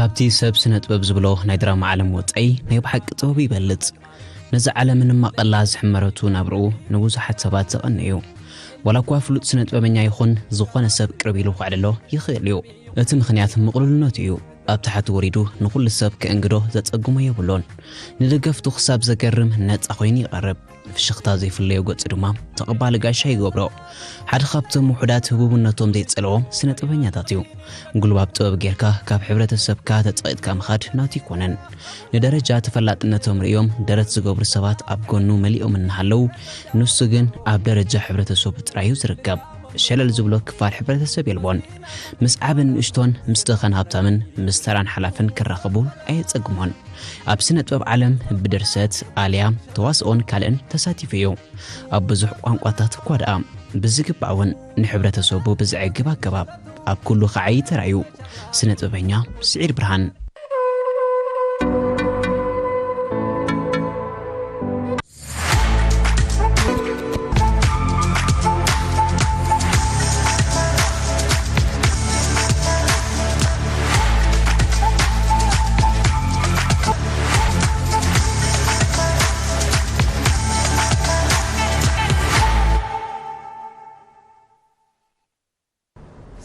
ኣብቲ ሰብ ስነ ጥበብ ዝብሎ ናይ ድራማ ዓለም ወጻኢ ናይ ብሓቂ ጥበቡ ይበልጽ። ነዚ ዓለም ንማቐላ ዝሕመረቱ ናብርኡ ንብዙሓት ሰባት ዘቐንእ እዩ። ዋላ እኳ ፍሉጥ ስነ ጥበበኛ ይኹን፣ ዝኾነ ሰብ ቅርብ ኢሉ ከዕልሎ ይኽእል እዩ። እቲ ምኽንያት ምቕሉልነቱ እዩ። ኣብ ታሕቲ ወሪዱ ንኹሉ ሰብ ከእንግዶ ዘጸግሞ የብሉን። ንደገፍቱ ክሳብ ዘገርም ነጻ ኮይኑ ይቐርብ። ፍሽኽታ ዘይፍለዮ ገጹ ድማ ተቐባሊ ጋሻ ይገብሮ። ሓደ ካብቶም ውሑዳት ህቡብነቶም ዘይጸልዎም ስነ ጥበበኛታት እዩ። ጉልባብ ጥበብ ጌርካ ካብ ሕብረተሰብካ ተጸቒጥካ ምኻድ ናቱ ኣይኮነን። ንደረጃ ተፈላጥነቶም ርእዮም ደረት ዝገብሩ ሰባት ኣብ ጎኑ መሊኦም እናሃለዉ፣ ንሱ ግን ኣብ ደረጃ ሕብረተሰቡ ጥራይ እዩ ዝርከብ። ሸለል ዝብሎ ክፋል ሕብረተሰብ የልቦን። ምስ ዓብን ንእሽቶን፣ ምስ ድኸን ሃብታምን፣ ምስ ተራን ሓላፍን ክራኸቡ ኣየጸግሞን። ኣብ ስነ ጥበብ ዓለም ብድርሰት ኣልያ ተዋስኦን ካልእን ተሳቲፉ እዩ። ኣብ ብዙሕ ቋንቋታት እኳ ደኣ፣ ብዝግባእ እውን ንሕብረተሰቡ ብዘዕግብ ኣገባብ ኣብ ኩሉ ክዓዪ ተራእዩ። ስነ ጥበበኛ ስዒድ ብርሃን።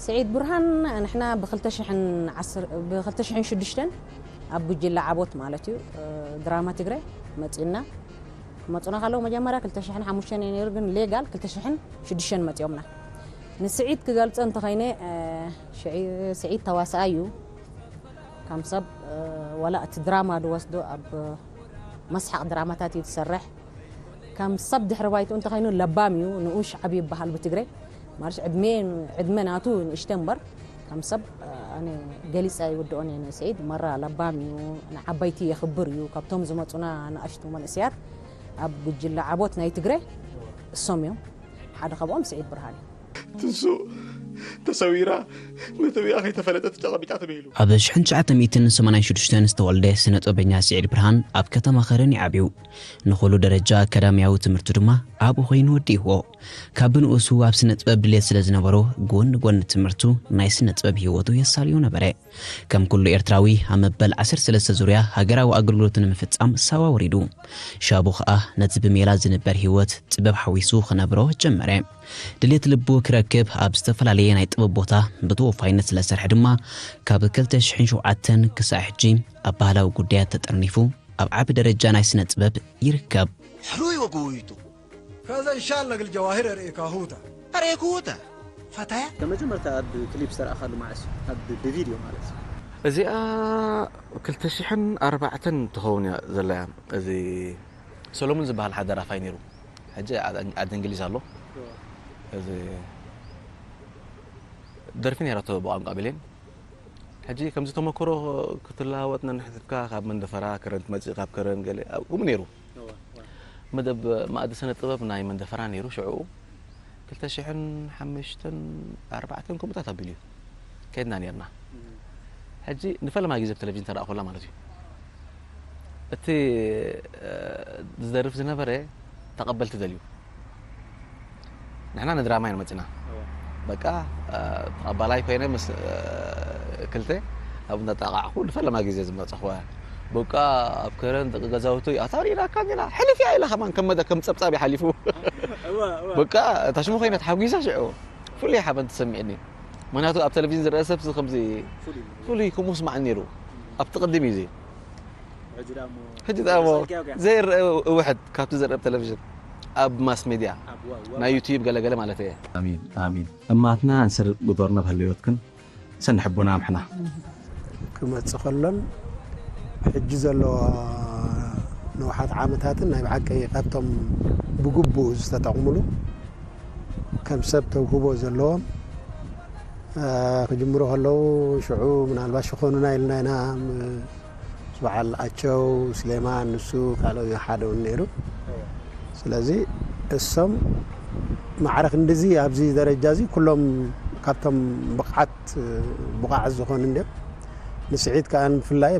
ስዒድ ብርሃን ንሕና ብ ክልተ ሽሕን ዓሰርተ፣ ብ ክልተ ሽሕን ሽዱሽተን ኣብ ጉጅለ ዓቦት ማለት እዩ፣ ድራማ ትግረ መጺኡና። ክመጹና ከለዉ መጀመርያ ክልተ ሽሕን ሓሙሽተን እዩ ነይሩ፣ ግን ሌጋል ክልተ ሽሕን ሽዱሽተን መጺኦምና። ንስዒድ ክገልጾ እንተኸይነ፣ ስዒድ ተዋሳኣይ እዩ። ከም ሰብ ዋላ እቲ ድራማ ዝወስዶ ኣብ መስሓቕ ድራማታት እዩ ዝሰርሕ። ከም ሰብ ድሕሪ ባይትኡ እንተኸይኑ ለባም እዩ፣ ንኡሽ ዓቢ ይበሃል ብትግረ። ማለት ዕድመ፣ ዕድመ ናቱ ንእሽተ እምበር ከም ሰብ ኣነ ገሊጸ ኣይውድኦን እየ ንስዒድ። መራ ለባም እዩ፣ ንዓበይቲ የኽብር እዩ። ካብቶም ዝመጹና ንኣሽቱ መንእሰያት ኣብ ጉጅለ ዓቦት ናይ ትግረ እሶም እዮም። ሓደ ካብኦም ስዒድ ብርሃን እዩ። ትንሱ ተሰዊራ ነቲ ብኣ ከይተፈለጠት ተቐቢጣ ተበሂሉ። ኣብ ሽሕን ትሽዓተ ሚእትን ሰማንያን ሽዱሽተን ዝተወልደ ስነ ጥበበኛ ስዒድ ብርሃን ኣብ ከተማ ኸረን እዩ ዓብዩ። ንኹሉ ደረጃ ኣካዳሚያዊ ትምህርቱ ድማ ኣብኡ ኮይኑ ወዲእዎ። ካብ ብንኡሱ ኣብ ስነ ጥበብ ድሌት ስለ ዝነበሮ፣ ጎኒ ጎኒ ትምህርቱ ናይ ስነ ጥበብ ህይወቱ የሳልዮ ነበረ። ከም ኩሉ ኤርትራዊ፣ ኣብ መበል ዓሰርተ ሰለስተ ዙርያ ሃገራዊ ኣገልግሎቱ ንምፍጻም ሳዋ ወሪዱ። ሻቡ ኸኣ ነቲ ብሜላ ዝንበር ህይወት ጥበብ ሓዊሱ ክነብሮ ጀመረ። ድሌት ልቡ ክረክብ ኣብ ዝተፈላለየ ናይ ጥበብ ቦታ ብተወፋይነት ስለ ዝሰርሐ ድማ፣ ካብ ክልተ ሽሕን ሸውዓተን ክሳዕ ሕጂ ኣብ ባህላዊ ጉዳያት ተጠርኒፉ ኣብ ዓቢ ደረጃ ናይ ስነ ጥበብ ይርከብ። ሕሩይ ወግውይቱ ከዘ እንሻላ ግል ጀዋሂር ኣርእካሁታ። ኣርእኩታ። ፈታያ? ከመጀመርታ ኣብ ክሊፕ ዝተረኣኻሉ መዓስ እዩ? ኣብ ብቪድዮ ማለት እዩ። እዚኣ ክልተ ሽሕን ኣርባዕተን ትኸውን እያ ዘላ እያ። እዚ ሰሎሙን ዝበሃል ሓደ ደራፋይ ነይሩ። ሕጂ ዓዲ እንግሊዝ ኣሎ። እዚ ደርፊ ነይራቶ ብቋንቋ ብሌን። ሕጂ ከምዚ ተመክሮ ክትለዋወጥ ነንሕድሕድካ ካብ መንደፈራ ከረን ትመጽእ ካብ ከረን ገለ ከምኡ ነይሩ። መደብ መኣዲ ስነ ጥበብ ናይ መንደፈራ ነይሩ ሽዑኡ ክልተ ሽሕን ሓሙሽተን ኣርባዕተን ከምኡታት ኣቢሉ እዩ ከይድና ነርና። ሕጂ ንፈለማ ግዜ ብቴሌቪዥን ተረኣኹላ ማለት እዩ። እቲ ዝደርፍ ዝነበረ ተቐበልቲ ደልዩ። ንሕና ንድራማ ኢና መጺና። በቃ ተቐባላይ ኮይነ ምስ ክልተ ኣብኡ እንዳጣቓዕኩ ንፈለማ ግዜ ዝመጻኹዋ። በቃ ኣብ ከረን ደቂ ገዛውቲ ኣታ ሪኢናካ እንዲና ሕልፍ እያ ኢላ ከማን ከም መደ ከም ጸብጻብ እዩ ሓሊፉ። በቃ እታ ሽሙ ኮይና ተሓጒሳ ሽዑ ፍሉይ ሓበን ተሰሚዕኒ። ምክንያቱ ኣብ ቴሌቪዥን ዝረአ ሰብ ከምዚ ፍሉይ ከምኡ ስማዕ ነይሩ ኣብቲ ቅድም እዩ እዚ። ሕጂ ደኣ እሞ ዘይረአ ውሕድ ካብቲ ዝረአ ብቴሌቪዥን ኣብ ማስ ሜድያ ናይ ዩትዩብ ገለገለ ማለት እየ። ኣሚን ኣሚን እማትና እንስር ግበርና ብህልዮትክን ሰኒ ሕቦና ኣምሕና። ክመጽእ ከሎን ሕጂ ዘሎ ንውሓት ዓመታትን ናይ ብሓቂ ካብቶም ብግቡእ ዝተጠቕሙሉ ከም ሰብ ተውህቦ ዘለዎም ክጅምሩ ከለዉ ሽዑ ምናልባት ሽኾኑና ኢልና ኢና ምስ በዓል ኣቸው ስሌማን ንሱ ካልኦ ሓደ እውን ነይሩ። ስለዚ እሶም ማዕረ ክንድዚ ኣብዚ ደረጃ እዚ ኩሎም ካብቶም ብቕዓት ብቑዓት ዝኾኑ እንድዮም። ንስዒድ ከኣ ብፍላይ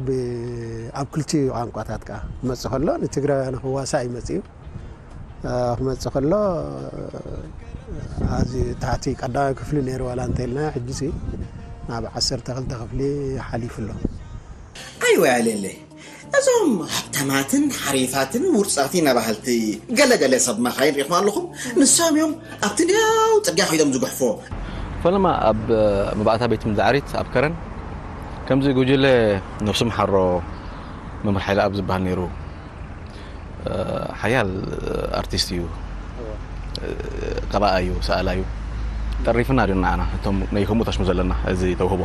ኣብ ክልቲኡ ቋንቋታት ከኣ ክመጽእ ከሎ ንትግረ ንኽዋሳእ እዩ መጺኡ። ክመጽእ ከሎ ኣዝዩ ታሕቲ ቀዳማይ ክፍሊ ነይሩ ዋላ እንተኢልና ሕጂሲ ናብ ዓሰርተ ክልተ ክፍሊ ሓሊፉ ኣሎ። ወያሌለ እዞም ሃብታማትን ሓሪፋትን ውርጻት ኢና በሃልቲ ገለገለ ሰብ መኻይን ሪኹም ኣለኹም። ንሶም እዮም ኣብቲ ንያው ጽርግያ ከይዶም ዝጉሕፎ። ፈለማ ኣብ መባእታ ቤት ምድዓሪት ኣብ ከረን ከምዚ ጉጅለ ነብሱ ምሓሮ መምህር ሓይለ ኣብ ዝበሃል ነይሩ። ሓያል ኣርቲስት እዩ። ቀባኣ እዩ፣ ሰኣላ እዩ። ጠሪፍና ድዩ ንዓና እቶም ናይ ከምኡ ታሽሙ ዘለና እዚ ተውህቦ?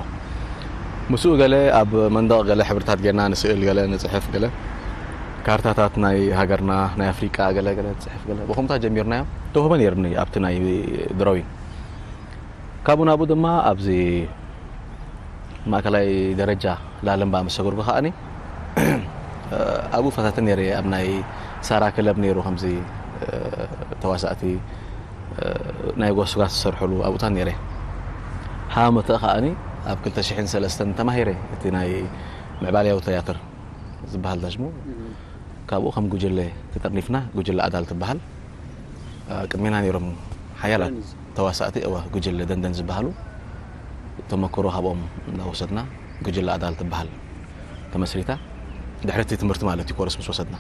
ምስኡ ገለ ኣብ መንደቕ ገለ ሕብርታት ጌርና ንስእል፣ ገለ ንጽሕፍ፣ ገለ ካርታታት ናይ ሃገርና ናይ ኣፍሪቃ ገለ ገለ ንጽሕፍ፣ ገለ ብኸምታ ጀሚርናዮ። ተውህቦ ነይርኒ ኣብቲ ናይ ድሮዊን። ካብኡ ናብኡ ድማ ኣብዚ ማእከላይ ደረጃ ላለምባ ምስ ሰገርኩ ከኣኒ ኣብኡ ፈታተን ነይረ። ኣብ ናይ ሳራ ክለብ ነይሩ ከምዚ ተዋሳእቲ ናይ ጎስጓስ ዝሰርሕሉ ኣብኡታት ነይረ። ሃመተ ከኣኒ ኣብ ክልተ ሽሕን ሰለስተን ተማሂረ እቲ ናይ ምዕባለያዊ ትያትር ዝበሃል ዳሽሙ። ካብኡ ከም ጉጅለ ተጠርኒፍና፣ ጉጅለ ኣዳል ትበሃል። ቅድሜና ነይሮም ሓያላት ተዋሳእቲ፣ እወ፣ ጉጅለ ደንደን ዝበሃሉ። ተመክሮ ካብኦም እናወሰድና ጉጅለ ኣዳል ትበሃል ተመስሪታ። ድሕሪ እቲ ትምህርቲ ማለት እዩ፣ ኮርስ ምስ ወሰድና።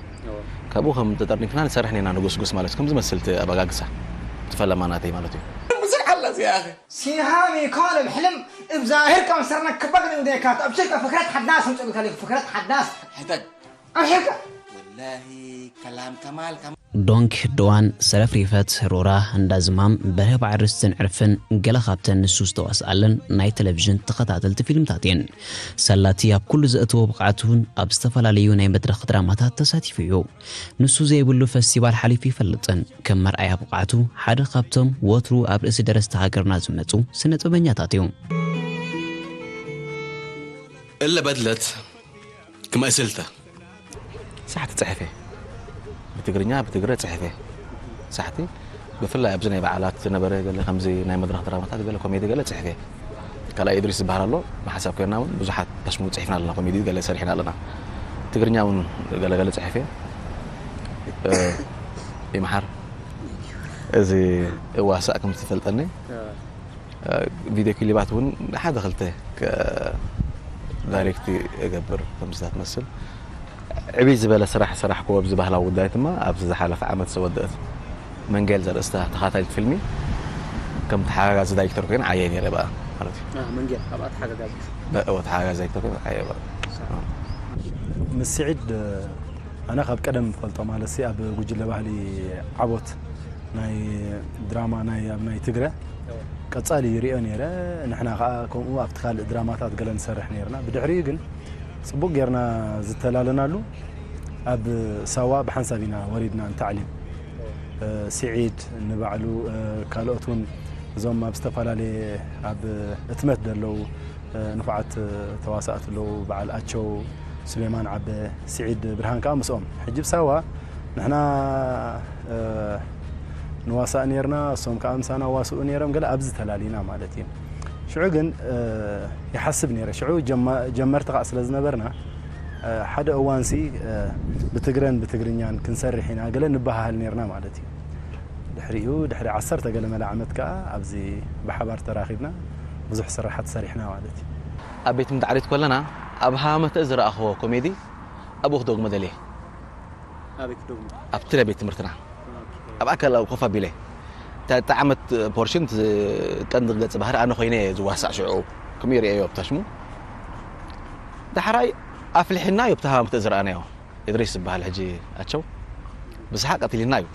ካብኡ ከም ተጠርኒፍና ንሰርሕ ኔና ንጉስጉስ ማለት እዩ። ከም ዝመስል እቲ ኣበጋግሳ፣ እቲ ፈለማ ናተይ ማለት እዩ። ብዙሕ ኣላ እዚኣ፣ ኣኸ። ሲሃሚ ኮነ ብሕልም እብ ዛሂር ከም ሰርነ ክበግ ንውዴካት ኣብ ሽርቀ ፍክረት ሓዳስ ምጽእ ከሊክ ፍክረት ሓዳስ ሕተግ። ኣምሒርካ። ወላሂ ከላም ከማል ከማል። ዶንክ፣ ድዋን፣ ሰረፍሪፈት፣ ሮራ፣ እንዳዝማም፣ በርሀ ባዕሪ ርስትን ዕርፍን ገለ ካብተን ንሱ ዝተዋስኣለን ናይ ቴሌቪዥን ተኸታተልቲ ፊልምታት እየን። ሳላቲ ኣብ ኩሉ ዘእተዎ ብቕዓት እውን ኣብ ዝተፈላለዩ ናይ መድረኽ ድራማታት ተሳቲፉ እዩ። ንሱ ዘይብሉ ፈስቲቫል ሓሊፉ ይፈልጥን ከም መርኣያ ብቕዓቱ ሓደ ካብቶም ወትሩ ኣብ ርእሲ ደረስቲ ሃገርና ዝመጹ ስነ ጥበበኛታት እዩ። እለ በድለት ክመእስልተ ሳሕቲ ጽሕፌ ብትግርኛ ብትግረ ጽሕፌ ሳሕቲ ብፍላይ ኣብዚ ናይ በዓላት ዝነበረ ገለ ከምዚ ናይ መድረኽ ድራማታት ገለ ኮሜዲ ገለ ጽሕፌ ካልኣይ እድሪስ ዝበሃል ኣሎ ብሓሳብ ኮይና እውን ብዙሓት ታሽሙ ጽሒፍና ኣለና ኮሜዲ ገለ ሰሪሕና ኣለና ትግርኛ እውን ገለገለ ጽሕፌ ይምሓር እዚ እዋሳእ ከም ትፈልጠኒ ቪድዮ ክሊባት እውን ሓደ ክልተ ዳይሬክት እገብር ከምስታት መስል ዕብይ ዝበለ ስራሕ ስራሕ ኮ ኣብዚ ባህላዊ ጉዳይ ድማ ኣብዚ ዝሓለፈ ዓመት ዝተወደአት መንጌል ዘርእስታ ተኻታሊት ፊልሚ ከም ተሓጋጋዚ ዳይሬክተር ኮይነ ዓየ ነይረ በኣ ማለት እዩ። መንጌል ኣብኣ ተሓጋጋዚ ተሓጋጋዚ ዳይሬክተር ኮይነ ዓየ በኣ። ምስ ስዒድ ኣነ ካብ ቀደም ፈልጦ ማለት ሲ ኣብ ጉጅለ ባህሊ ዓቦት ናይ ድራማ ናይ ኣብ ናይ ትግረ ቀጻሊ ይሪኦ ነይረ። ንሕና ከዓ ከምኡ ኣብቲ ካልእ ድራማታት ገለ ንሰርሕ ነይርና። ብድሕሪኡ ግን ጽቡቅ ጌርና ዝተላለናሉ ኣብ ሳዋ ብሓንሳብ ኢና ወሪድና ንታዕሊም። ስዒድ ንባዕሉ ካልኦት እውን እዞም ኣብ ዝተፈላለየ ኣብ እትመት ዘለዉ ንፉዓት ተዋሳእቲ ኣለዉ። በዓል ኣቸው፣ ሱሌማን ዓበ፣ ስዒድ ብርሃን ከዓ ምስኦም። ሕጂ ብሳዋ ንሕና ንዋሳእ ነርና፣ እሶም ከዓ ምሳና ዋስኡ ነይሮም፣ ገለ ኣብዚ ተላሊና ማለት እዩ። ሽዑ ግን ይሓስብ ነይረ። ሽዑ ጀመርቲ ከዓ ስለ ዝነበርና ሓደ እዋንሲ ብትግረን ብትግርኛን ክንሰርሕ ኢና ገለ ንበሃሃል ነርና ማለት እዩ። ድሕሪኡ ድሕሪ ዓሰርተ ገለ መለ ዓመት ከዓ ኣብዚ ብሓባር ተራኺብና ብዙሕ ስራሓት ሰሪሕና ማለት እዩ። ኣብ ቤት ምድዓሪት ከለና ኣብ ሃመተ ዝረኣኽዎ ኮሜዲ ኣብኡ ክደግሞ ደልየ። ኣበይ ክደግሞ? ኣብቲ ናይ ቤት ትምህርትና ኣብ ኣካላዊ ኮፍ ኣቢለ እታ ዓመት ፖርሽን ቀንዲ ገጽ ባህሪ ኣነ ኮይነ ዝዋሳእ ሽዑ ከምኡ ይርእዮ ኣብታሽሙ ዳሕራይ ኣፍልሒና እዩ ኣብቲ ሃመተ ዝረኣናዮ። እድሪስ ዝበሃል ሕጂ ኣቸው ብስሓቅ ቀቲልና እዩ።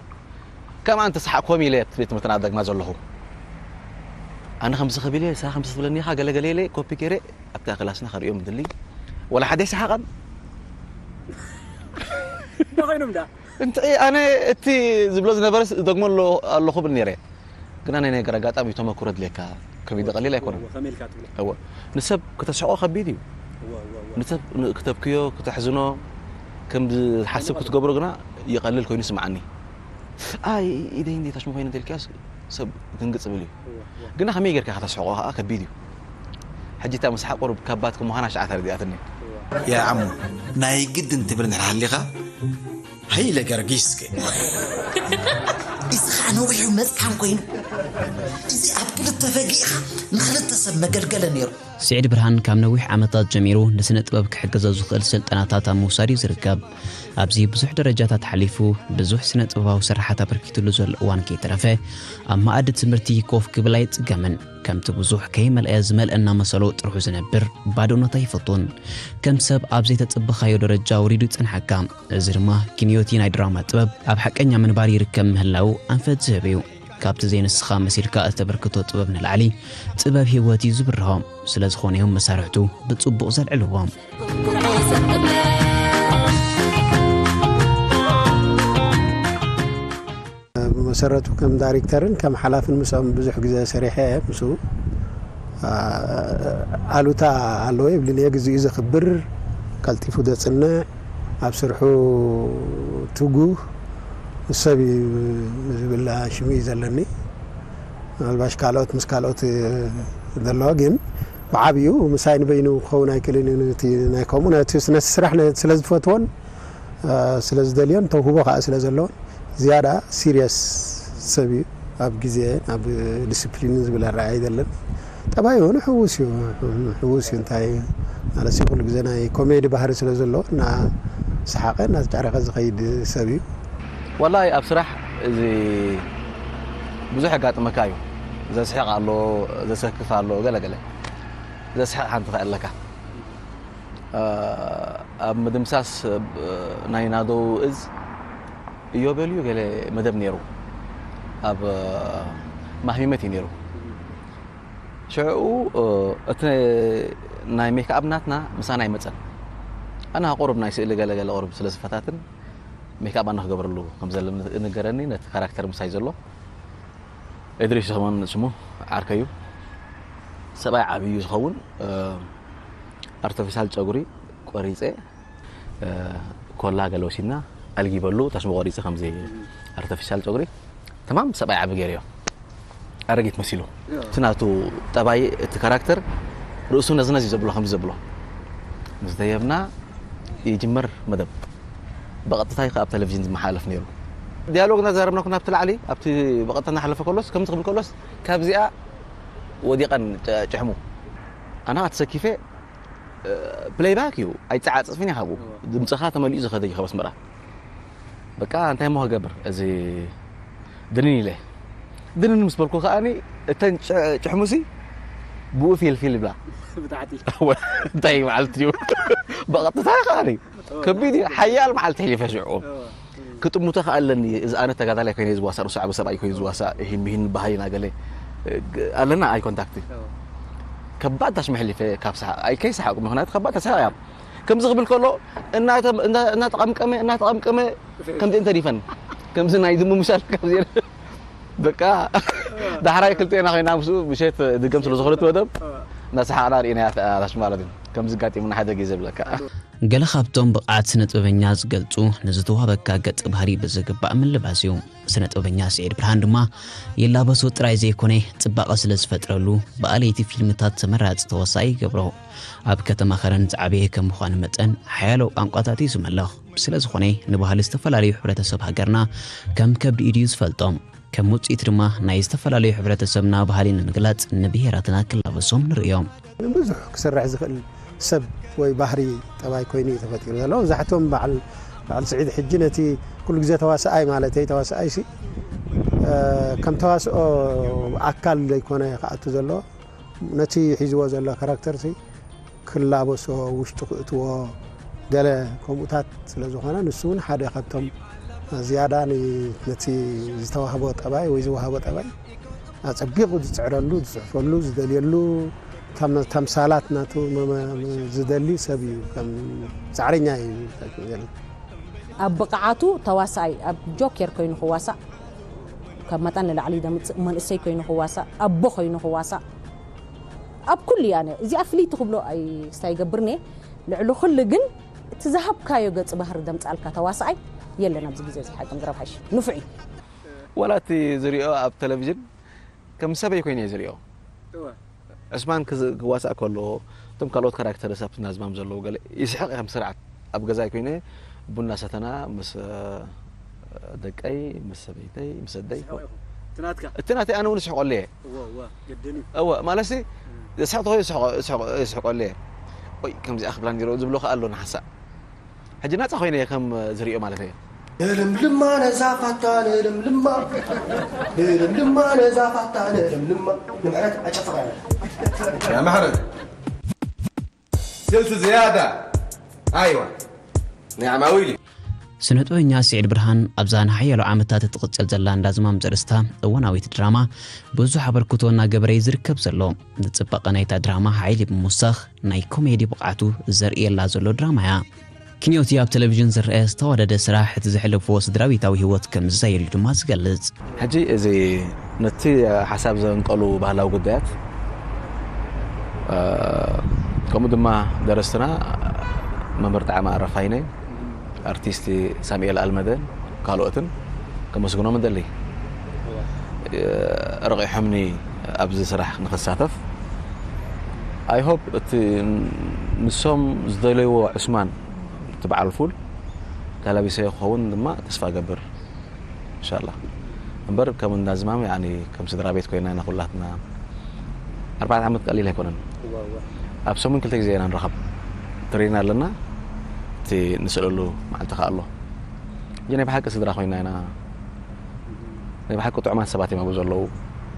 ከም ኣንተ ሰሓቅ ኮም ኢለ ኣብቲ ቤት ትምህርትና ደግማ ዘለኹ ኣነ ከምዚ ከቢለ ሳ ከምዚ ትብለኒ ኢኻ ገለገለ ኢለ ኮፒ ገይረ ኣብታ ክላስና ከርእዮም ድሊ ወላ ሓደ ሰሓቀን ዶ ኮይኖም ዳ እንተ ኣነ እቲ ዝብሎ ዝነበረ ደግሞ ኣለኹ ብል ነይረ ግና ናይ ነገር ኣጋጣሚ ተመክሮ ድልየካ ከቢድ ቀሊል ኣይኮነን። ከመይ ኢልካ ትብሎ? እወ ንሰብ ከተስሕቆ ከቢድ እዩ። እወ እወ እወ። ንሰብ ክተብክዮ ክተሕዝኖ ከም ዝሓስብ ክትገብሮ ግና ይቐልል ኮይኑ ይስምዓኒ። ኣይ ኢደይ እንዴት ኣሽሙ ኮይነ ተልክያስ ሰብ ድንግጽ ብል እዩ። እወ እወ። ግና ከመይ ጌርካ ከተስሕቆ ከዓ ከቢድ እዩ። ሕጂ እታ ምስሓቅ ቁሩብ ካባት ክምዃና ሽዓ ተረዲኣትኒ። እወ። ያ ዓሙ ናይ ግድን ትብል እንድሕር ሃሊኻ ሃይለ ገርጊስ ከ እዚ ከዓ ነዊሑ መፅሓን ኮይኑ እዚ ኣብ ክልተ ተፈጊእኻ ንኽልተ ሰብ መገልገለ ነይሩ። ስዒድ ብርሃን ካብ ነዊሕ ዓመታት ጀሚሩ ንስነ ጥበብ ክሕግዞ ዝኽእል ስልጠናታት ኣብ ምውሳድ እዩ ዝርከብ። ኣብዚ ብዙሕ ደረጃታት ሓሊፉ ብዙሕ ስነ ጥበባዊ ስራሓት ኣበርኪትሉ ዘሎ እዋን ከይተረፈ ኣብ መኣዲ ትምህርቲ ኮፍ ክብል ኣይጽገምን። ከምቲ ብዙሕ ከይመልአ ዝመልአ እናመሰሎ ጥርሑ ዝነብር ባዶነት ኣይፈቱን። ከም ሰብ ኣብ ዘይተጸበኻዮ ደረጃ ወሪዱ ይጽንሓካ። እዚ ድማ ኪንዮቲ ናይ ድራማ ጥበብ ኣብ ሓቀኛ ምንባር ይርከብ ምህላው ኣንፈት ዝህብ እዩ። ካብቲ ዘይንስኻ መሲልካ እተበርክቶ ጥበብ ንላዕሊ ጥበብ ህይወት እዩ ዝብርሆ። ስለ ዝኾነ እዮም መሳርሕቱ ብጽቡቕ ዘልዕልዎም። ብመሰረቱ ከም ዳይሬክተርን ከም ሓላፍን ምስኦም ብዙሕ ግዜ ሰሪሐ እየ። ምስኡ ኣሉታ ኣለዎ ይብልን እየ። ግዜኡ ዘኽብር፣ ቀልጢፉ ዘጽንዕ፣ ኣብ ስርሑ ትጉህ ሰብ እዩ ዝብል ሽም እዩ ዘለኒ። ምናልባሽ ካልኦት ምስ ካልኦት ዘለዋ ግን ብዓብኡ ምሳይ ንበይኑ ክኸውን ኣይክእልን እዩ። ነቲ ናይ ከምኡ ነቲ ነቲ ስራሕ ስለ ዝፈትዎን ስለ ዝደልዮን ተውህቦ ከዓ ስለ ዘለዎን ዝያዳ ሲሪየስ ሰብ እዩ። ኣብ ግዜ ኣብ ዲስፕሊን ዝብል ኣረኣእያ ኣይደለን። ጠባይ እውን ሕውስ እዩ። ሕውስ እዩ። እንታይ ማለት ኩሉ ግዜ ናይ ኮሜዲ ባህሪ ስለ ዘለዎ እናሰሓቐ እናተጫረኸ ዝኸይድ ሰብ እዩ። ወላሂ ኣብ ስራሕ እዚ ብዙሕ የጋጥመካ እዩ። ዘስሕቕ ኣሎ፣ ዘሰክፍ ኣሎ፣ ገለገለ። ዘስሕቕ ሓንቲ ከ ኣለካ። ኣብ ምድምሳስ ናይ ናደው እዝ እዮቤልዩ ገለ መደብ ነይሩ። ኣብ ማህሚመት እዩ ነይሩ። ሽዑ እቲ ናይ ሜክኣብ ናትና ምሳና ኣይመፀን። ኣና ቁሩብ ናይ ስእሊ ገለገለ ቁሩብ ስለ ዝፈታትን ሜክኣብ ኣና ክገብረሉ ከም ዘለ ንገረኒ። ነቲ ካራክተር ምሳይ ዘሎ እድሪስ ዝኸውን ስሙ ዓርከዩ ሰብኣይ ዓብዩ ዝኸውን ኣርተፊሻል ጨጉሪ ቆሪፀ ኮላ ገለ ወሲድና ኣልጊበሉ ታሽሙ ቆሪፀ ከምዚ ኣርተፊሻል ጨጉሪ ተማም ሰብኣይ ዓቢ ገይርዮ ኣረጊት መሲሉ እቲ ናቱ ጠባይ እቲ ካራክተር ርእሱ ነዝነዝ እዩ ዘብሎ ከምዚ ዘብሎ ምስ ደየብና ይጅመር መደብ ብቐጥታ እዩ ኣብ ቴሌቪዥን ዝመሓላለፍ ነይሩ ዲያሎግ እናዛረብና ኩና ኣብቲ ላዕሊ ኣብቲ ብቐጥታ እናሓለፈ ከሎስ ከምዚ ክብል ከሎስ ካብዚኣ ወዲቐን ጭሕሙ ኣና ተሰኪፈ ፕሌይባክ እዩ ኣይፀዓፅፍን ይሃቡ ድምፅኻ ተመሊኡ ዝኸደ እዩ ከበስመራ በቃ እንታይ ሞ ክገብር እዚ ድንን ኢለ ድንን ምስ በልኩ ከዓኒ እተን ጭሕሙሲ ብኡ ፊልፊል ይብላ እንታይ ማለት እዩ ብቐጥታ ከዓኒ ከቢድ እዩ ሓያል መዓልቲ ሕሊፈ ሽዑ ክጥሙተ ከ ኣለኒ እዚ ኣነ ተጋዳላይ ኮይነ ዝዋሳእ ርሱዕ ዓቢ ሰብኣይ ኮይኑ ዝዋሳእ ይህን ብሂን ባህሊ ናገለ ኣለና ኣይ ኮንታክት ከባድ ታሽ መሕሊፈ ካብ ሰሓ ኣይ ከይ ሰሓቁ ምክንያቱ ከባድ ተሰሓቅ እያ ከምዚ ክብል ከሎ እናተቐምቀመ እናተቐምቀመ ከምዚ እንተሪፈን ከምዚ ናይ ድሙ ምሻል ከምዚ በቃ ዳሕራይ ክልቴና ኮይና ምስኡ ምሸት ድገም ስለ ዝኾነት መደብ እናሰሓቅና ርኢና ታሽ ማለት እዩ ከምዚ ጋጢሙና ሓደ ግዜ ዝብለካ ገለ ካብቶም ብቕዓት ስነ ጥበበኛ ዝገልጹ ንዝተዋህበካ ገጸ ባህሪ ብዝግባእ ምልባስ እዩ። ስነ ጥበበኛ ስዒድ ብርሃን ድማ ይላበሶ ጥራይ ዘይኮነ ጽባቐ ስለ ዝፈጥረሉ ብኣለይቲ ፊልምታት ተመራጺ ተዋሳኢ ይገብሮ። ኣብ ከተማ ከረን ዝዓበየ ከም ምዃኑ መጠን ሓያሎ ቋንቋታት እዩ ዝመልኽ። ስለ ዝኾነ ንባህሊ ዝተፈላለዩ ሕብረተሰብ ሃገርና ከም ከብዲ ኢዱ እዩ ዝፈልጦም። ከም ውፅኢት ድማ ናይ ዝተፈላለዩ ሕብረተሰብና ባህሊ ንምግላፅ ንብሄራትና ክላበሶም ንርእዮም። ብዙሕ ክሰርሕ ዝኽእል ሰብ ወይ ባህሪ ጠባይ ኮይኑ እዩ ተፈጢሩ ዘሎ። መብዛሕትኦም በዓል በዓል ስዒድ ሕጂ ነቲ ኩሉ ግዜ ተዋስኣይ ማለተይ ተዋስኣይ ሲ ከም ተዋስኦ ኣካል ዘይኮነ ክኣቱ ዘሎ ነቲ ሒዝዎ ዘሎ ካራክተር ሲ ክላበሶ ውሽጡ ክእትዎ ገለ ከምኡታት ስለ ዝኾነ ንሱ እውን ሓደ ካብቶም ዝያዳ ነቲ ዝተዋህቦ ጠባይ ወይ ዝወሃቦ ጠባይ ኣጸቢቑ ዝጽዕረሉ ዝጽሕፈሉ ዝደልየሉ ተምሳላት ናቱ ዝደሊ ሰብ እዩ ከም ጻዕረኛ እዩ ዘለ ኣብ ብቕዓቱ ተዋሳኣይ ኣብ ጆኬር ኮይኑ ክዋሳእ ካብ መጠን ንላዕሊ ደምፅእ መንእሰይ ኮይኑ ክዋሳእ ኣቦ ኮይኑ ክዋሳእ ኣብ ኩሉ እያ እዚኣ ፍልይቲ ክብሎ ኣይስታ ይገብርኒ ልዕሊ ኩሉ ግን እቲ ዝሃብካዮ ገፅ ባህሪ ደምፃልካ ተዋሳኣይ የለን ኣብዚ ግዜ እዚ ሓቂ ምዝረብ ሓይሽ ንፉዕ እዩ ዋላ እቲ ዝሪኦ ኣብ ቴሌቪዥን ከም ሰበይ ኮይነ እየ ዝሪኦ ዕስማን ክዋሳእ ከሎ እቶም ካልኦት ካራክተርስ ኣብቲ ናዝማም ዘለዉ ገለ ይስሕቕ ከም ስርዓት ኣብ ገዛይ ኮይነ ቡና ሰተና ምስ ደቀይ ምስ ሰበይተይ ምስ ኣደይ እቲ ናተይ ኣነ እውን ስሕቆለ እየ እወ፣ ማለት ሲ፣ ዝስሕቕ ተኾይኑ ይስሕቆ-፣ ይስሕቆ-፣ ይስሕቀሉ እየ። ወይ፣ ከምዚኣ ክብላ ነይሩ ዝብሎ ከኣ ኣሎ ንሓንሳእ። ሕጂ ናጻ ኮይነ እየ ከም ዝርእዮ ማለት እየ። ንልምልማ ነዛ ፋታ፣ ንልምልማ፣ ንልምልማ ነዛ ፋታ፣ ንልምልማ። ንምሕረት ኣጨፍራ። يا محرز، سلسلة زيادة. أيوة. نعم، أويلي. ስነ ጥበበኛ ስዒድ ብርሃን ኣብዛ ንሓያሎ ዓመታት እትቕጽል ዘላ እንዳ ዝማም ዘርእስታ እዋናዊት ድራማ ብዙሕ ኣበርክቶ እናገበረ እዩ ዝርከብ ዘሎ። ንጽባቐ ናይታ ድራማ ሓይሊ ብምውሳኽ ናይ ኮሜዲ ብቕዓቱ ዘርእየላ ዘሎ ድራማ እያ። ክንዮቲ ኣብ ቴሌቪዥን ዝረአ ዝተዋደደ ስራሕ እቲ ዘሕለፍዎ ስድራ ቤታዊ ህይወት ከም ዝዛየድ እዩ ድማ ዝገልጽ። ሕጂ እዚ ነቲ ሓሳብ ዘንቀሉ ባህላዊ ጉዳያት ከምኡ ድማ ደረስትና መምህር ጣዕመ ኣረፋይነ ኣርቲስት ሳሙኤል ኣልመደን ካልኦትን ከመስግኖም እደሊ። ረቒሖምኒ ኣብዚ ስራሕ ንኽሳተፍ። I hope እቲ ንሶም ዝደለይዎ ዕስማን እቲ በዓል ፉል ተላቢሰዮ ክኸውን ድማ ተስፋ እገብር። እንሻላ እምበር ከም እንዳ ዝማም ያኒ ከም ስድራ ቤት ኮይና ኢና ኩላትና ኣርባዕተ ዓመት ቀሊል ኣይኮነን። ኣብ ሰሙን ክልተ ግዜ ኢና ንራኸብ። ትሬን ኣለና። እቲ ንስእለሉ መዓልቲ ከኣ ኣሎ። እዚ ናይ ብሓቂ ስድራ ኮይና ኢና። ናይ ብሓቂ ጥዑማት ሰባት እዮም ኣብኡ ዘለዉ።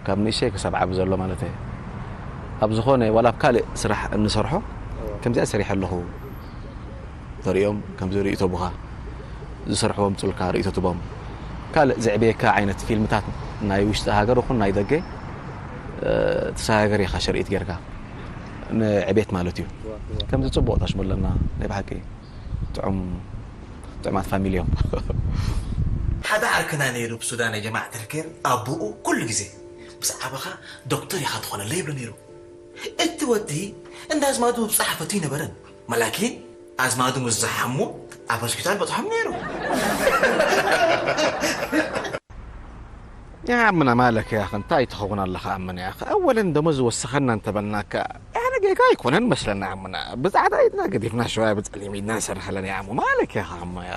ካብ ንእሽተይ ክሳብ ዓቢ ዘሎ ማለት እየ። ኣብ ዝኾነ ዋላ ኣብ ካልእ ስራሕ እንሰርሖ ከምዚኣ ሰሪሐ ኣለኹ። ተርእዮም ከምዚ ርእይቶ ቡኻ ዝሰርሕዎም ጹልካ ርእይቶ ትቦም ካልእ ዘዕብየካ ዓይነት ፊልምታት ናይ ውሽጢ ሃገር ይኹን ናይ ደገ ትሰጋገር ኢኻ ሸርኢት ጌርካ ንዕቤት ማለት እዩ። ከምዚ ጽቡቕ ታሽሙ ኣለና ናይ ብሓቂ ጥዑም ጥዑማት ፋሚሊ እዮም። ሓደ ዓርክና ነይሩ ብሱዳን ጀማዕ ተልኬር ኣቦኡ ኩሉ ግዜ ምስ ዓበኻ ዶክተር ኢኻ ትኾነለይ ይብሎ ነይሩ። እቲ ወዲ እንዳ ኣዝማዱ ምብጻሕ ፈትዩ ኣይነበረን። መላኪን ኣዝማዱ ምስ ዝሓሙ ኣብ ሆስፒታል በጽሖም ነይሩ። يا عمنا مالك يا اخي انت تخون الله امنا يا اخي اولا دمز وسخنا انت بناك يعني ጌጋ ኣይኮነን መስለና ዓምና ብጻዕዳ ኢድና ገዲፍና ሸዋያ ብጸሊም ኢድና ንሰርሕ ኣለና ዓሙ ማለክ ያ ዓሙ ያ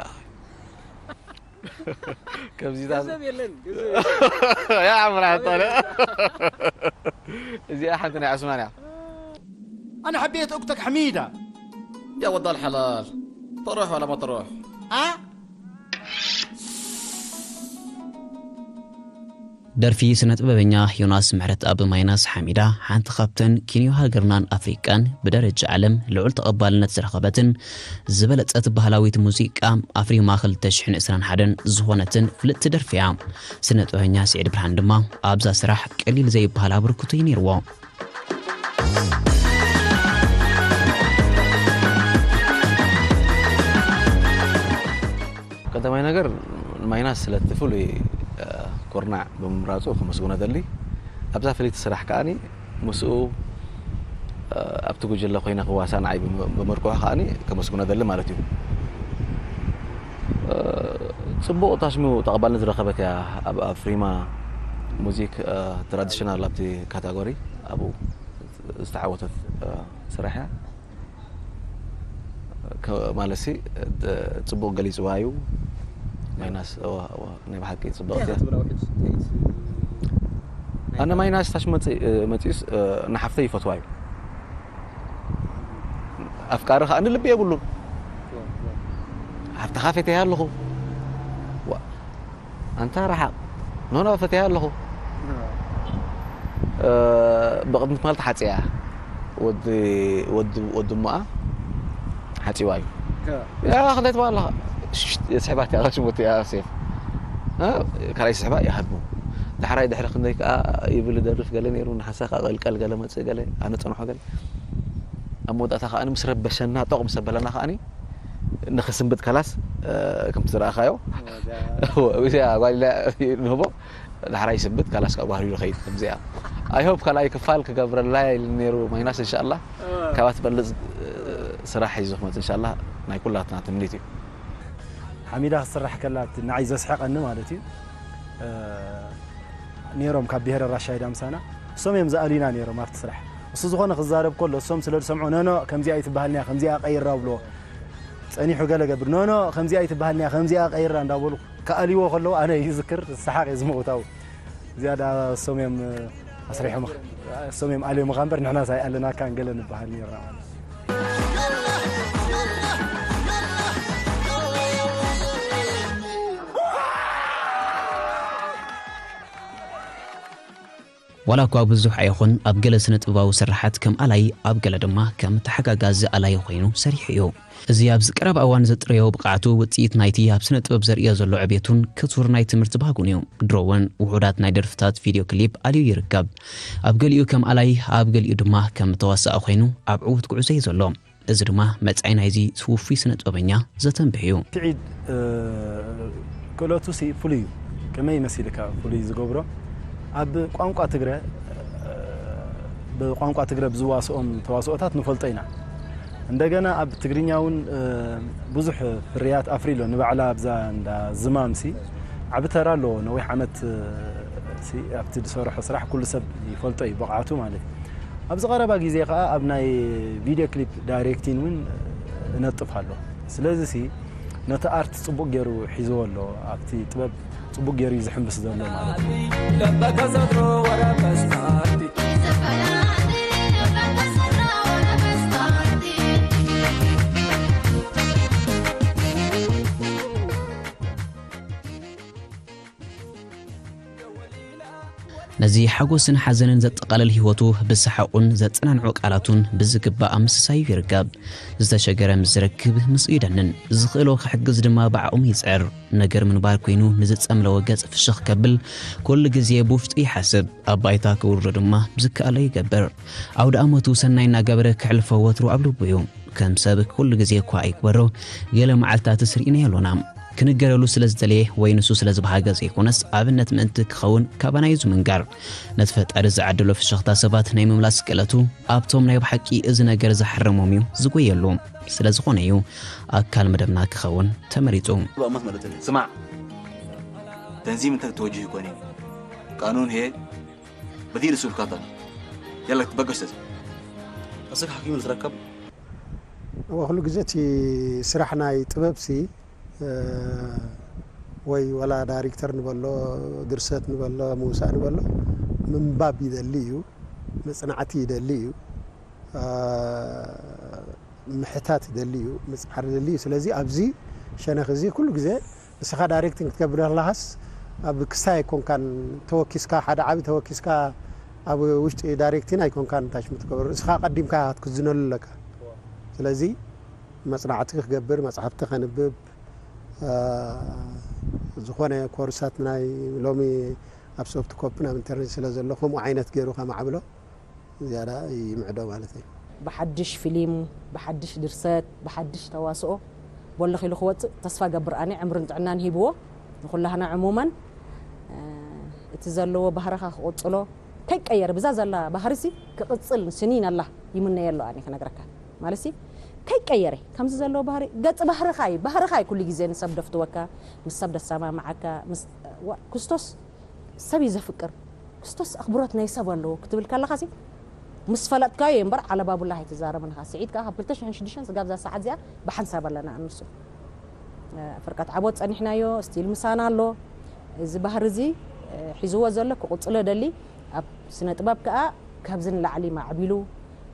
ከምዚታት ገንዘብ የለን ገንዘብ ያ ዓምና ታለ እዚኣ ሓንቲ ናይ ዑስማን እያ أنا حبيت أختك حميدة يا ود الحلال تروح ولا ما تروح أه؟ ደርፊ ስነ ጥበበኛ ዮናስ ምሕረትኣብ ማይናስ ሓሚዳ ሓንቲ ካብተን ኪንዮ ሃገርናን ኣፍሪቃን ብደረጃ ዓለም ልዑል ተቐባልነት ዝረኸበትን ዝበለጸት ባህላዊት ሙዚቃ ኣፍሪማ ክልተ ሽሕን ዕስራን ሓደን ዝኾነትን ፍልጥቲ ደርፊ እያ። ስነ ጥበበኛ ስዒድ ብርሃን ድማ ኣብዛ ስራሕ ቀሊል ዘይበሃል ኣበርክቶ እዩ ነይርዎ። ቀዳማይ ነገር ንማይናስ ስለቲ ፍሉይ ኩርናዕ ብምምራፁ ከመስግኖ ደሊ ኣብዛ ፍልይቲ ስራሕ ከዓኒ ምስኡ ኣብቲ ጉጅለ ኮይነ ክዋሳ ንዓይ ብምርኩሑ ከዓኒ ከመስግኖ ደሊ ማለት እዩ ፅቡቕ ታሽሙ ተቐባልነት ዝረኸበት እያ ኣብ ኣፍሪማ ሙዚክ ትራዲሽናል ኣብቲ ካታጎሪ ኣብኡ ዝተዓወተት ስራሕ እያ ማለሲ ፅቡቅ ገሊፅዋ እዩ ማይናስ ናይ ብሓቂ ፅቡቅ ኣነ ማይናስ ታሽ መፂኡስ ንሓፍተይ ይፈትዋ እዩ ኣፍቃሪ ከዓ ንልቢ የብሉን ሓፍትኻ ፈትያ ኣለኹ ኣንታ ረሓቕ ኖኖ ፈትያ ኣለኹ ብቕድሚት ማለት ሓፅያ ወዲ ወዲ ወዲ እሞኣ ሓፂዋ እዩ ያ ክንደይ ትበሃል ኣለኻ ስሕባት እያ ሽሞት እያ ሴፍ ካልኣይ ስሕባ ይሃድሙ ዳሕራይ ድሕሪ ክንደይ ከዓ ይብል ደርፍ ገለ ነይሩ ንሓሳ ከዓ ቀልቀል ገለ መፅእ ገለ ኣነ ፀንሖ ገለ ኣብ መወዳእታ ከዓ ምስ ረበሸና ጦቕ ምስ ኣበለና ከዓ ንኽስንብጥ ከላስ ከምቲ ዝረኣኻዮ ጓል ንህቦ ዳሕራይ ስንብጥ ካላስ ካብ ባህሪ ይኸይድ ከምዚኣ I hope ካልኣይ ክፋል ክገብረላ ኢሉ ነይሩ ማይናስ እንሻላ ካብኣ ትበልፅ ስራሕ ሒዙ ክመፅ እንሻላ ናይ ኩላትና ትምኒት እዩ ሓሚዳ ክትስራሕ ከላ ንዓይ ዘስሐቀኒ ማለት እዩ ነይሮም ካብ ብሄረ ራሻይዳ ምሳና እሶም እዮም ዝኣልዩና ነይሮም ኣብቲ ስራሕ እሱ ዝኾነ ክዛረብ ከሎ እሶም ስለ ዝሰምዑ ነኖ ከምዚኣ ይትበሃልኒያ ከምዚኣ ቀይራ ብልዎ ጸኒሑ ገለ ገብር ኖኖ ከምዚኣ ይትበሃልኒያ ከምዚኣ ቀይራ እንዳበሉ ክኣልይዎ ከለዉ ኣነ ይዝክር ሰሓቕ እየ ዝመውታው እዚኣ ዳ እሶም እዮም ኣስሪሖም። እሶም እዮም ኣልዮምኻ እምበር ንሕናስ ኣይኣለናካን ገለ ንበሃል ነይርና ማለት እዩ። ዋላ እኳ ብዙሕ ኣይኹን ኣብ ገለ ስነ ጥበባዊ ስርሓት ከም ኣላይ፣ ኣብ ገለ ድማ ከም ተሓጋጋዚ ኣላይ ኮይኑ ሰሪሑ እዩ። እዚ ኣብዚ ቀረባ እዋን ዘጥረዮ ብቕዓቱ ውጽኢት ናይቲ ኣብ ስነ ጥበብ ዘርእዮ ዘሎ ዕቤቱን ክቱር ናይ ትምህርቲ ባህጉን እዩ። ድሮ እውን ውሑዳት ናይ ደርፍታት ቪድዮ ክሊፕ ኣልዩ ይርከብ። ኣብ ገሊኡ ከም ኣላይ፣ ኣብ ገሊኡ ድማ ከም ተዋሳኢ ኮይኑ ኣብ ዕዉት ጉዕዞ እዩ ዘሎ። እዚ ድማ መጻኢ ናይዚ ውፉይ ስነ ጥበበኛ ዘተንብህ እዩ። ስዒድ ክእለቱ ሲ ፍሉይ እዩ። ከመይ መሲልካ ፍሉይ ዝገብሮ? ኣብ ቋንቋ ትግረ ብቋንቋ ትግረ ብዝዋስኦም ተዋስኦታት ንፈልጦ ኢና። እንደገና ኣብ ትግርኛ እውን ብዙሕ ፍርያት ኣፍሪ ኣሎ። ንባዕላ ኣብዛ እንዳ ዝማም ሲ ዓቢ ተራ ኣለዎ። ነዊሕ ዓመት ሲ ኣብቲ ዝሰርሖ ስራሕ ኩሉ ሰብ ይፈልጦ እዩ ብቕዓቱ ማለት እዩ። ኣብዚ ቀረባ ግዜ ከዓ ኣብ ናይ ቪድዮ ክሊፕ ዳይሬክቲን እውን እነጥፍ ኣሎ። ስለዚ ሲ ነቲ ኣርት ጽቡቕ ገይሩ ሒዝዎ ኣሎ። ኣብቲ ጥበብ ጽቡቕ ገይሩ እዩ ዝሕምብስ ዘሎ ማለት እዩ። ነዚ ሓጎስን ሓዘንን ዘጠቓልል ህይወቱ ብሰሓቑን ዘጸናንዑ ቃላቱን ብዝግባእ ምስሳዩ ይርከብ። ዝተሸገረ ምስ ዝረክብ ምስኡ ይደንን፣ ዝኽእሎ ክሕግዝ ድማ ብዓቕሙ ይጽዕር። ነገር ምንባር ኮይኑ ንዝጸምለወ ገጽ ፍሽኽ ከብል ኩሉ ግዜ ብውሽጡ ይሓስብ፣ ኣብ ባይታ ክውርዶ ድማ ብዝከኣሎ ይገብር። ኣውደ ኣመቱ ሰናይ እናገበረ ክሕልፎ ወትሩ ኣብ ልቡ እዩ። ከም ሰብ ኩሉ ግዜ እኳ ኣይግበሮ፣ ገለ መዓልትታትስ ርኢናዮ ኣሎና። ክንገረሉ ስለ ዝደለየ ወይ ንሱ ስለ ዝበሃገ ዘይኮነስ ኣብነት ምእንቲ ክኸውን ካባና እዩ ዝምንጋር። ነቲ ፈጣሪ ዝዓደሎ ፍሽኽታ ሰባት ናይ ምምላስ ክእለቱ ኣብቶም ናይ ብሓቂ እዚ ነገር ዝሓረሞም እዩ ዝጎየሉ። ስለ ዝኾነ እዩ ኣካል መደብና ክኸውን ተመሪጹ። ብኣመት ማለት እዩ። ስማዕ ተንዚም እንተ ተወጅህ ይኮን እዩ ቃኑን ሄ በቲ ርሱል ካታ ያለክ ትበገሽ ተዚ እስክ ሓኪም ዝረከብ እወ ኩሉ ግዜ እቲ ስራሕ ናይ ጥበብ ሲ ወይ ወላ ዳይሬክተር ንበሎ ድርሰት ንበሎ ምውሳእ ንበሎ ምንባብ ይደሊ እዩ፣ መፅናዕቲ ይደሊ እዩ፣ ምሕታት ይደሊ እዩ፣ ምፅዓር ይደሊ እዩ። ስለዚ ኣብዚ ሸነኽ እዚ ኩሉ ግዜ ንስኻ ዳይሬክቲንግ ክትገብር ከለኻስ ኣብ ክስታይ ኣይኮንካን ተወኪስካ፣ ሓደ ዓቢ ተወኪስካ ኣብ ውሽጢ ዳይሬክቲን ኣይኮንካን ታሽሙ ትገብር፣ ንስኻ ቀዲምካ ክትክዝነሉ ኣለካ። ስለዚ መጽናዕቲ ክገብር፣ መጽሓፍቲ ከንብብ፣ ዝኾነ ኮርሳት ናይ ሎሚ ኣብ ሶፍት ኮፒን ኣብ ኢንተርኔት ስለ ዘሎ ከምኡ ዓይነት ገይሩ ከማዕብሎ ዝያዳ ይምዕዶ ማለት እዩ። ብሓድሽ ፊሊም፣ ብሓድሽ ድርሰት፣ ብሓድሽ ተዋስኦ ቦለኽ ኢሉ ክወፅእ ተስፋ ገብር። ኣነ ዕምርን ጥዕናን ሂብዎ ንኹላህና ዕሙማን እቲ ዘለዎ ባህርኻ ክቕፅሎ ከይቀየረ ብዛ ዘላ ባህርሲ ክቕፅል ስኒን ኣላ ይምነየሉ ኣነ ክነግረካ ማለትሲ ከይቀየረ ከምዚ ዘለዎ ባህሪ ገፅ ባህርኻ እዩ ባህርኻ እዩ ኩሉ ግዜ ንሰብ ደፍትወካ ምስ ሰብ ደሰማምዓካ ምስ ዋ- ክርስቶስ ሰብ እዩ ዘፍቅር ክርስቶስ ኣኽብሮት ናይ ሰብ ኣለዎ ክትብል ከለኻሲ ምስ ፈለጥካዮ እዩ እምበር ዓለባቡላ ኣይትዛረብን ኢኻ ስዒድ ከዓ ካብ ክልተ ሽሕን ሽዱሽተን ስጋብ እዛ ሰዓት እዚኣ ብሓንሳብ ኣለና ኣንሱ ፍርቀት ዓቦት ጸኒሕናዮ ስቲል ምሳና ኣሎ እዚ ባህሪ እዚ ሒዝዎ ዘሎ ክቕጽሎ ደሊ ኣብ ስነ ጥበብ ከዓ ካብዚ ንላዕሊ ማዕቢሉ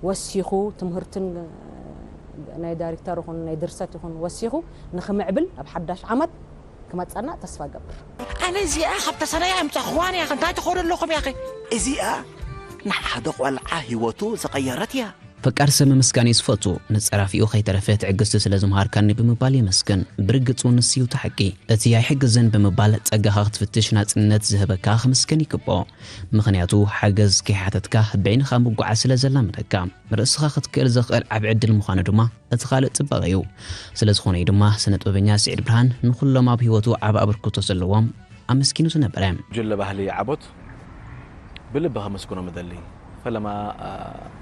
ወሲኹ ትምህርትን ናይ ዳይሬክተር ይኹን ናይ ድርሰት ይኹን ወሲኹ ንኽምዕብል ኣብ ሓዳሽ ዓመት ክመፀና ተስፋ ገብር። ኣነ እዚኣ ካብ ተሰነያ ኣምፃኽዋን እያ እንታይ ትኾኑ ኣለኹም ያኸ። እዚኣ ንሓደ ቆልዓ ህይወቱ ዝቐየረት እያ። ፈቃር ሰብ ምምስጋን እዩ ዝፈቱ። ንጸራፊኡ ከይተረፈ ትዕግስቲ ስለ ዝምሃርካኒ ብምባል የመስግን። ብርግጽ እውን ንሱ እዩ እቲ ሓቂ። እቲ ኣይሕግዝን ብምባል ጸጋኻ ክትፍትሽ ናጽነት ዝህበካ ክምስገን ይግብኦ። ምኽንያቱ ሓገዝ ከይሓተትካ ብዕንኻ ምጉዓዝ ስለ ዘላምደካ። ርእስኻ ክትክእል ዘኽእል ዓቢ ዕድል ምዃኑ ድማ እቲ ካልእ ጽባቐ እዩ። ስለ ዝኾነ እዩ ድማ ስነ ጥበበኛ ስዒድ ብርሃን ንኹሎም ኣብ ህይወቱ ዓቢ ኣበርክቶ ዘለዎም ኣመስጊኑ ዝነበረ። ጉጅለ ባህሊ ዓቦት ብልቢ ከመስግኖም እደሊ። ፈለማ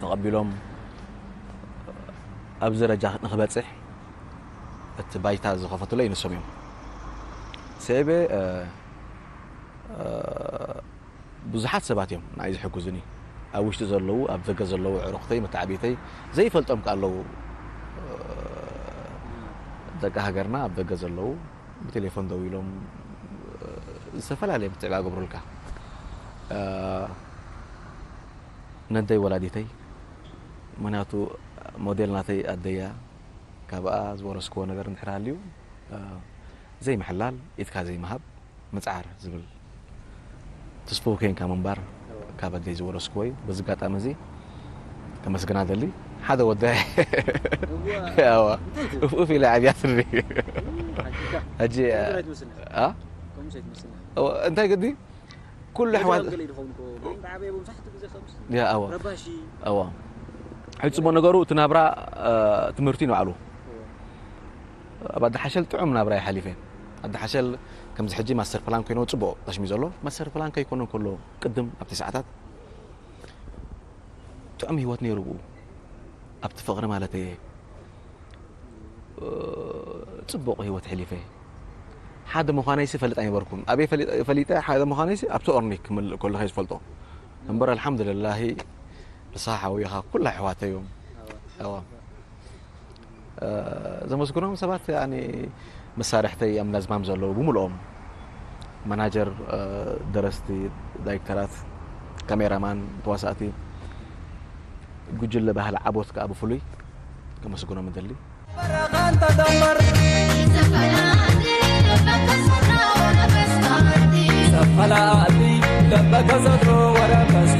ተቐቢሎም ኣብዚ ደረጃ ንኽበፅሕ እቲ ባይታ ዝኸፈቱለይ ንሶም እዮም። ስዒበ ብዙሓት ሰባት እዮም ንዓይ ዝሕግዙኒ። ኣብ ውሽጢ ዘለዉ፣ ኣብ ደገ ዘለዉ ኣዕሩኽተይ፣ መተዓብይተይ፣ ዘይፈልጦም ከኣ ኣለዉ። ደቂ ሃገርና ኣብ ደገ ዘለዉ ብቴሌፎን ደዊሎም ዝተፈላለየ ምትዕባ ገብሩልካ። ነደይ ወላዲተይ፣ ምኽንያቱ ሞዴል ናተይ ኣደያ፣ ካብኣ ዝወረስክዎ ነገር እንድሕር ሃልዩ፣ እ፣ ዘይምሕላል፣ ኢድካ ዘይምሃብ፣ ምጽዓር ዝብል ትስፉው ኬንካ ምንባር ካብ ኣደይ ዝወረስክዎ እዩ። በዚ ኣጋጣሚ እዚ ከመስግና ደሊ። ሓደ ወዳይ እዋ። ያዋ እንታይ ትብል? ኡፍ ኢለ ዓብያትኒ። ሓቂካ። ሕጂ ከምዚ ኣይትመስልን። ኣ? ከምዚ ኣይትመስልን። እዋ፣ እንታይ ግዲ? ኩሉ ኣሕዋት ገለ ይኸውን እኮ። ብዓበየ መብዛሕትኡ ግዜ ከምዚ። ያ፣ እዋ። ረባሺ። እዋ። ሕጂ ጽቡቕ ነገሩ እቲ ናብራ፣ እ፣ ትምህርቲ ንባዕሉ። እዋ። ኣብ ኣዲ ሓሸል ጥዑም ናብራ ይሓሊፈ። ኣዲ ሓሸል ከምዚ ሕጂ ማስተር ፕላን ኮይኑ ጽቡቕ ተሽሚ ዘሎ። ማስተር ፕላን ከይኮነ ከሎ ቅድም ኣብቲ ሰዓታት ጥዑም ህይወት ነይሩ ብኡ። ኣብቲ ፍቕሪ ማለት እየ። እ፣ ጽቡቕ ህይወት ሕሊፈ። ሓደ ምዃነይሲ ፈልጥ ኣይነበርኩን። ኣበይ ፈሊ-፣ ፈሊጠ ሓደ ምዃነይሲ ኣብቲ ኦርኒክ ክምልእ ከለኹ እየ ዝፈልጦ። እምበር ኣልሓምዱልላሂ ንስኻ ሓውኻ ኩላ ኣሕዋተይ እዮም። ኣዋ። እ፣ ዘመስግኖም ሰባት ያኒ መሳርሕተይ ኣብ ናዝማም ዘለዉ ብምልኦም ማናጀር፣ እ፣ ደረስቲ፣ ዳይሬክተራት፣ ካሜራማን፣ ተዋሳእቲ፣ ጉጅለ ባህሊ ዓቦት ከኣ ብፍሉይ ከመስግኖም እደሊ። በረኻን ተደመር ሰፈላቲ ለበከሰድሮ ወረበስ